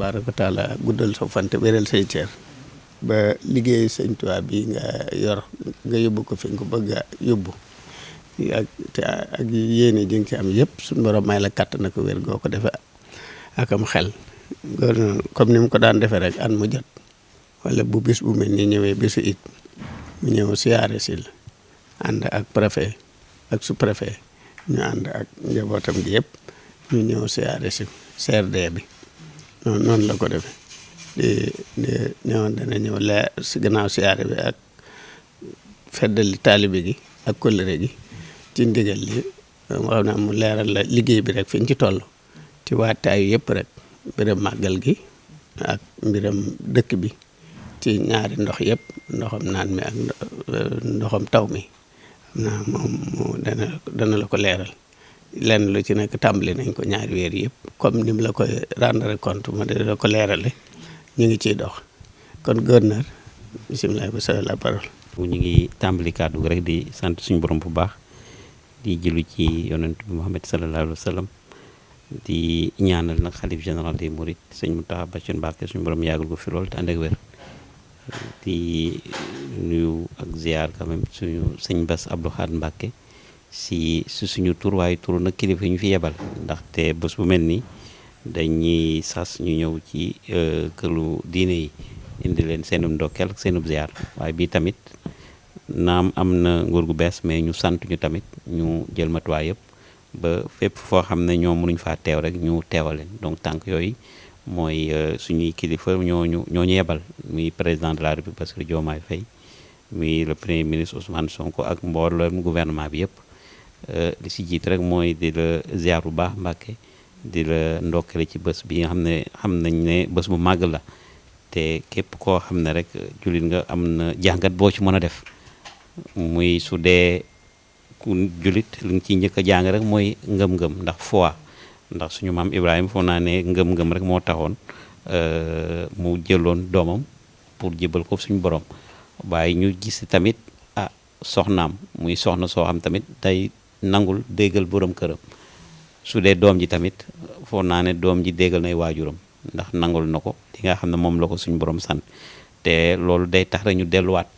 tabaaraka taala guddal sa fante wéral say cër ba liggéey sëñ Tuubaa bi nga yor nga yóbbu ko fi nga ko bëgg a yóbbu ak yéene ji nga ci am yëpp suñu borom may la kàtt na ko wér goo ko defe ak am xel comme ni mu ko daan defee rek an mu jot wala bu bis bu mel ni ñëwee bisu it mu ñëw siyaare si la ànd ak préfet ak sous-préfet ñu ànd ak njabootam gi yëpp ñu ñëw siyaare si CRD bi noonu la ko defee di ñëwoon dana ñëw leer si gannaaw siyaare bi ak feddali taalibe gi ak kóllëre gi ci ndigal li xam ne mu leeral la liggéey bi rek fi ñu ci toll ci waataayu yëpp rek mbiram màggal gi ak mbiram dëkk bi ci ñaari ndox yëpp ndoxam naan mi ak ndoxam taw mi xam naa moom dana la ko leeral lenn lu ci nekk tàmbali nañ ko ñaari weer yëpp comme ni mu la koy rendre compte ma de la ko leerale ñu ngi ciy dox kon gouverneur bisimilah vous avez la parole. ñu ngi tàmbali kàddu rek di sant suñu borom bu baax di jëlu ci yonent bi Muhammad sallallahu alayhi wa sallam di ñaanal nag xalif général des mourides sëñ Mountakha Bachir Mbacké suñu borom yàggal ko fi lool te ànd ak wér di nuyu ak ziar quand même suñu sëñ Bass Abdou Khadre Mbacké si suñu tur waaye tur nag kilifa ñu fi yebal ndaxte bés bu mel nii dañuy sas ñu ñëw ci këru diine yi indi leen seenum ndokkeel ak seenum ziar waaye bii tamit naam am na nguur gu bees mais ñu sant ñu tamit ñu jël matuwaay yëpp ba fépp foo xam ne ñoom mënuñ faa teew rek ñu teewaleen donc tànk yooyu mooy suñuy kilifa ñooñu yebal muy président de la République Bassirou Diomaye Faye muy le premier ministre Ousmane Sonko ak mboolem gouvernement bi yëpp li si jiit rek mooy di la ziar bu baax Mbàkke di la ndokkale ci bés bi nga xam nañ ne bés bu màgg la te képp koo xam ne rek jullit nga am na jàngat boo ci mën a def muy su dee ku jullit li nga ciy njëkk a jàng rek mooy ngëm-ngëm ndax foi ndax suñu maam Ibrahima foo naa ne ngëm-ngëm rek moo taxoon mu jëloon doomam pour jébal ko suñu borom waaye ñu gis tamit soxnaam muy soxna soo xam tamit day nangul déggal borom këram su dee doom ji tamit foo naa ne doom ji déggal nay waajuram ndax nangul na ko li nga xam ne moom la ko suñu borom sant te loolu day tax rek ñu delluwaat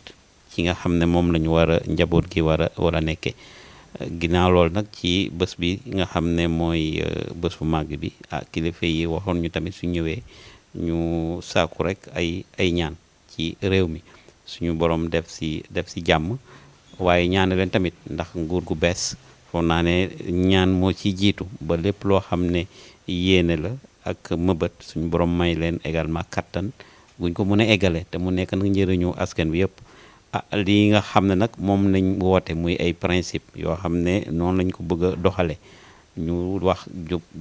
ci nga xam ne moom la ñu war a njaboot gi war a nekkee ginnaaw loolu nag ci bés bi nga xam ne mooy bés bu màgg bi kilifa yi waxoon ñu tamit su ñëwee ñu sàkku rek ay ñaan ci réew mi suñu borom def si jàmm waaye ñaan leen tamit ndax nguur gu bees foog naa ne ñaan moo ci jiitu ba lépp loo xam ne yéene la ak mëbët suñu borom may leen également kattan buñ ko mën a eggale te mu nekk nag njëriñu askan bi yëpp lii nga xam ne nag moom lañ woote muy ay principe yoo xam ne noonu lañ ko bëgg a doxale ñu wax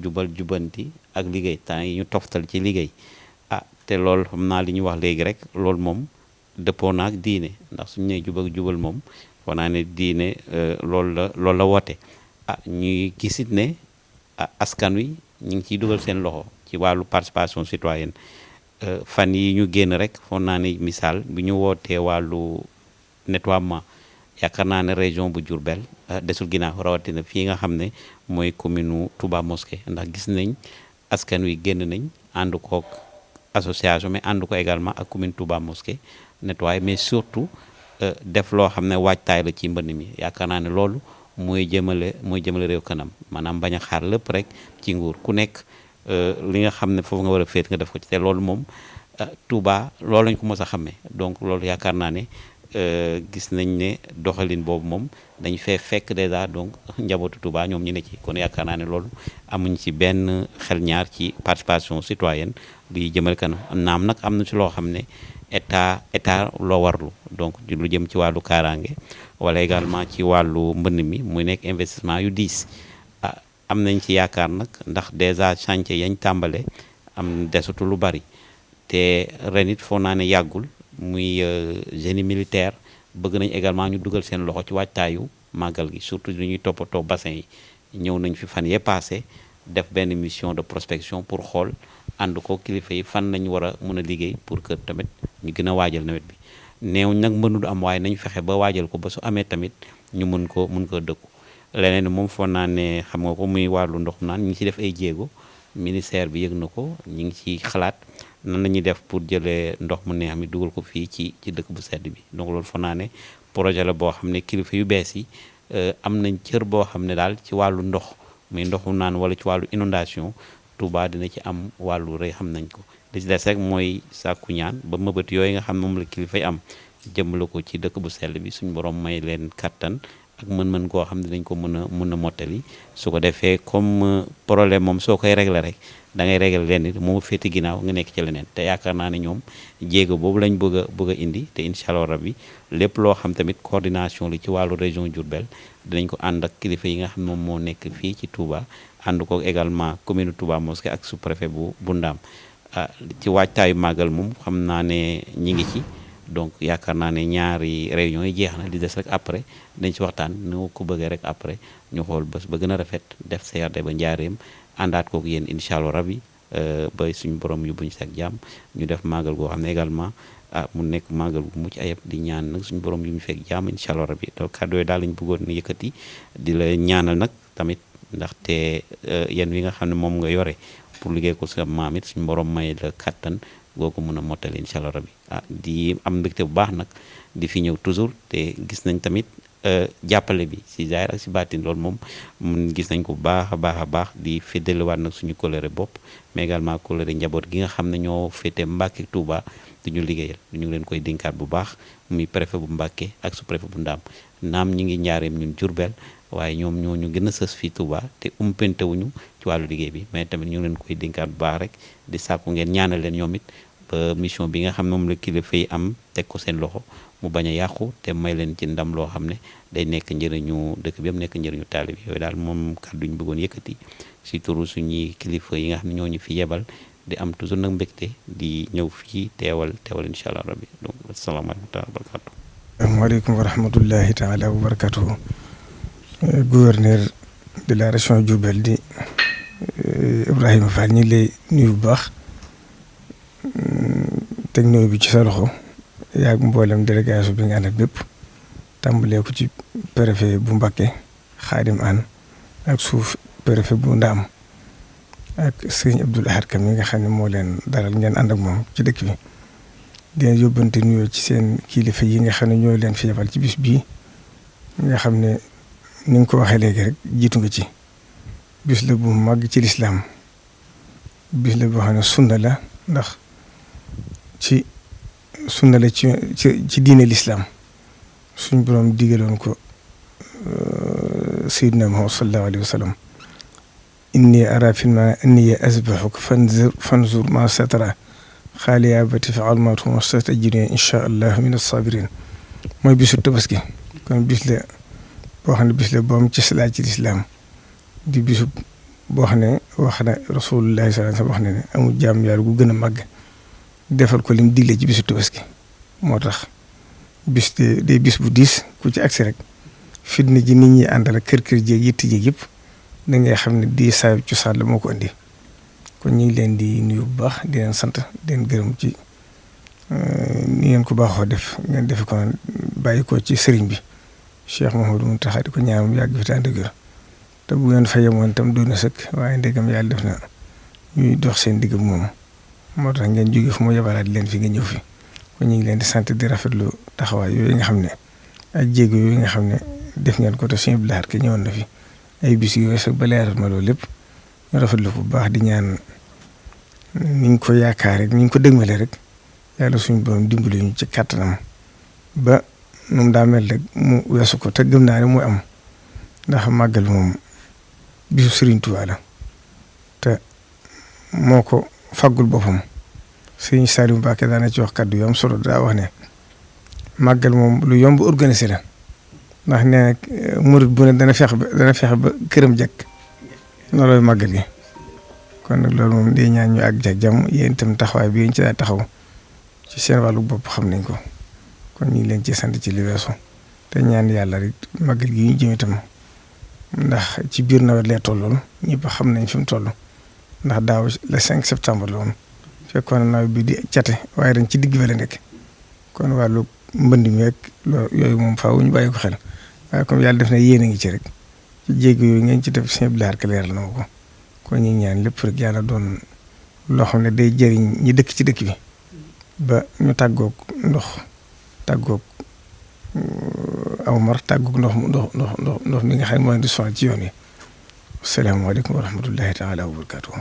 jubal jubanti ak liggéey temps yi ñu toftal ci liggéey te loolu xam naa li ñu wax léegi rek loolu moom dëppoo na ak diine ndax suñu nee jubal moom foog naa ne diine loolu la woote ñuy gisit ne askan wi ñu ngi ciy dugal seen loxo ci wàllu participation citoyenne fan yi ñu génn rek foog naa ne misaal bi ñu wootee wàllu nettoiement yaakaar naa ne région bu Diourbel desul ginnaaw rawatina fii nga xam ne mooy commune Touba Mosquée ndax gis nañ askan wi génn nañ ànd kook association mais ànd ko également ak commune Touba Mosquée nettoyer mais surtout def loo xam ne waajtaay la ci mbënn mi yaakaar naa ne loolu mooy jëmale réew kanam maanaam bañ a xaar lépp rek ci nguur ku nekk li nga xam ne foofu nga war a féet nga def ko ci te loolu moom Touba loolu lañ ko mos a xamee donc loolu yaakaar naa ne gis nañ ne doxalin boobu moom dañ fee fekk déjà donc njabootu Touba ñoom ñu ne ci kon yaakaar naa ne loolu amuñ ci benn xel ñaar ci participation citoyenne luy jëmal kanam naam nag am na ci loo xam ne état loo warlu donc lu jëm ci wàllu kaaraange wala également ci wàllu mbënn mi muy nekk investissement yu diis am nañ ci yaakaar nag ndax déjà chantier yañ tàmbale am desatu lu bari te ren it foog naa ne yàggul muy génie militaire bëgg nañ également ñu dugal seen loxo ci waajtaayu màggal gi surtout lu ñuy toppatoo bassin yi ñëw nañ fi fan yee passé def benn mission de prospection pour xool ànd ko kilifa yi fan nañ war a mën a liggéey pour que tamit ñu gën a waajal nawet bi néew nag mënul am waaye nañ fexe ba waajal ko ba su amee tamit ñu mën ko dëkku leneen moom foog naa ne xam nga ko muy wàllu ndox naan ñu ngi ci def ay jéego ministère bi yëg na ko ñu ngi ci xalaat nan la ñuy def pour jëlee ndox mu neex mi dugal ko fii ci dëkk bu sedd bi. Donc loolu foog naa ne projet la boo xam ne kilifa yu bees yi am nañ cër boo xam ne daal ci wàllu ndox muy ndoxu naan wala ci wàllu inondation Touba dina ci am wàllu rëy xam nañ ko. li ci des rek mooy sàkku ñaan ba mëbët yooyu nga xam ne moom la kilifa yi am jëmale ko ci dëkk bu sell bi suñu borom may leen kattan ak mën-mën koo xam ne dañ ko mën a mottali. su ko defee comme problème moom soo koy régler rek da ngay régler leen ni moo féeti ginnaaw nga nekk ci leneen te yaakaar naa ne ñoom jéego boobu lañ bëgg a indi te incha allah rabbi lépp loo xam tamit coordination li ci wàllu région Diourbel dinañ ko ànd ak kilifa yi nga xam moom moo nekk fii ci Touba ànd ko également commune Touba Mosquée ak sous-préfet bu Ndaam. ci waajtaayu màggal moom xam naa ne ñi ngi ci donc yaakaar naa ne ñaari réunion yi jeex na di des rek après dañ ci waxtaan nu ko bëggee rek après ñu xool bés ba gën a rafet def CRD ba njaareem àndaat kooku yéen incha allah rabbi ba suñu borom yóbbuñu si ak jàmm ñu def màggal goo xam ne également mu nekk màggal bu mucc ayib di ñaan nag suñu borom yu ñu fekk jàmm incha allah rabbi donc kàddu yooyu daal lañu bëggoon na yëkkati di la ñaanal nag tamit ndaxte yéen wi nga xam ne moom nga yore pour liggéey ko sa maam it suñu borom may la kattan goo ko mën a mottali incha allah rabbi di am mbégte bu baax nag di fi ñëw toujours te gis nañ tamit jàppale bi si zaahir ak si baatin loolu moom gis nañ ko bu baax a baax di féddaliwaat nag suñu kóllëre bopp mais également kóllëre njaboot gi nga xam ne ñoo féete Mbàkke Touba du ñu liggéeyal ñu ngi leen koy dénkaat bu baax muy préfet bu Mbàkke ak sous-préfet bu Ndaam naam ñi ngi njaareem ñun Jurbel waaye ñoom ñoo ñu gën a sës fii Touba te umpente wuñu ci wàllu liggéey bi mais tamit ñu ngi leen koy dénkaat bu baax rek di sàkku ngeen ñaanal leen ñoom it ba mission bi nga xam ne moom la kilifa yi am teg ko seen loxo mu bañ a yàqu te may leen ci ndam loo xam ne day nekk njëriñu dëkk bi am nekk njëriñu taalib yooyu daal moom kàddu ñu bëggoon yëkkati si turu suñuy kilifa yi nga xam ne ñoo ñu fi yebal di am toujours nag mbégte di ñëw fii teewal incha allah rabbi donc asalaamaaleykum wa barakatu. waaleykum wa rahmatullahi taala wa barakatuhu. Gouverneur de la région Diourbel di Ibrahima Fall ñu ngi lay nuyu bu baax teg nuyu bi ci sa loxo yaa ngi mboolem délégation bi nga àndal bépp tàmbalee ko ci préfet bu Mbacké Khadim Anne ak suuf préfet bu Ndaam ak sëñ Abdoul Ahad Kam mi nga xam ne moo leen dalal ngeen ànd ak moom ci dëkk bi. di leen yóbbante nuyoo ci seen kilifa yi nga xam ne ñoo leen fi yebal ci bis bii nga xam ne ni nga ko waxee léegi rek jiitu nga ci bis la bu màgg ci lislaam bis la boo xam ne sunna la ndax ci sunna la ci diine lislaam suñ boroom digaloon ko sayyidina Muhammad sallallahu alayhi wa sallam inni ara fil ma anni asbahuka fanzur ma satara xaali yaa bati fa almatu ma satajiduni insha allah min as-sabirin mooy bisu tabaski kon bis la boo xam ne bis la boom ci salaa ci lislaam di bisu boo xam ne wax na rasulullahi sallallahu alayhi wa sallam wax ne amul jaam yàlla gu gën a màgg defal ko lim digle ci bisu tabaski moo tax bis de bis bu diis ku ci agsi rek fitna ji nit ñi àndal kër jéeg yitti jéeg yëpp da ngay xam ne di saa cosaan la moo ko indi kon ñu ngi leen di nuyu bu baax di leen sant di leen gërëm ci ni ngeen ko baaxoo def ngeen defe ko bàyyi ko ci sëriñ bi Cheikh Mouhamadou Mountakha di ko ñaanal yàgg fi tànn dëgër te bu ngeen fa yemoon itam doon na sëkk waaye ndegam yàlla def na ñuy dox seen digg moom moo tax ngeen jóge fu mu yebalaat leen fi nga ñëw fi kon ñu ngi leen di sant di rafetlu taxawaay yooyu nga xam ne ak jéego yooyu nga xam ne def ngeen ko te suñu bilaar ki ñëwoon na fi ay bis yu wees ak ba leeral ma loolu lépp ñu rafetlu ko bu baax di ñaan ni ñu ko yaakaar rek ni ñu ko dëgmale rek yàlla suñu borom dimbali ñu ci kàttanam ba nu mu daa mel rek mu weesu ko te gëm naa ne muy am ndax màggal moom bisu Serigne Touba la te moo ko faggul boppam Serigne Saliou Mbacké daana ci wax kàddu yu am solo daa wax ne màggal moom lu yomb organisé la ndax nee na murid bu ne dana fexe ba këram jekk loolooy màggal gi kon nag loolu moom day ñaan ñu àgg ak jàmm yéen itam taxawaay bi yéen ci daa taxaw ci seen wàllu bopp xam nañ ko kon ñu ngi leen ci sant ci li weesu te ñaan yàlla rek màggal gi ñu jëm itam ndax ci biir nawet lay tolloon ñëpp xam nañ fi mu toll ndax daaw le 5 septembre la woon fekkoon nawet bi di cate waaye dañ ci digg ba la nekk kon wàllu mbënd mi rek yooyu moom faaw ñu bàyyi ko xel waaye comme yàlla def na yéen a ngi ci rek ci jéego yooyu ngeen ci def seen bilaar ka leeral na ko ko ñu ñaan lépp rek yàlla doon loo xam ne day jëriñ ñi dëkk ci dëkk bi ba ñu tàggoog ndox tàggoog aw mar tàggoog ndox mi nga xam ne mooy di sonal ci yoon wi. asalaamaaleykum wa rahmatullahi taala wa barakatuh.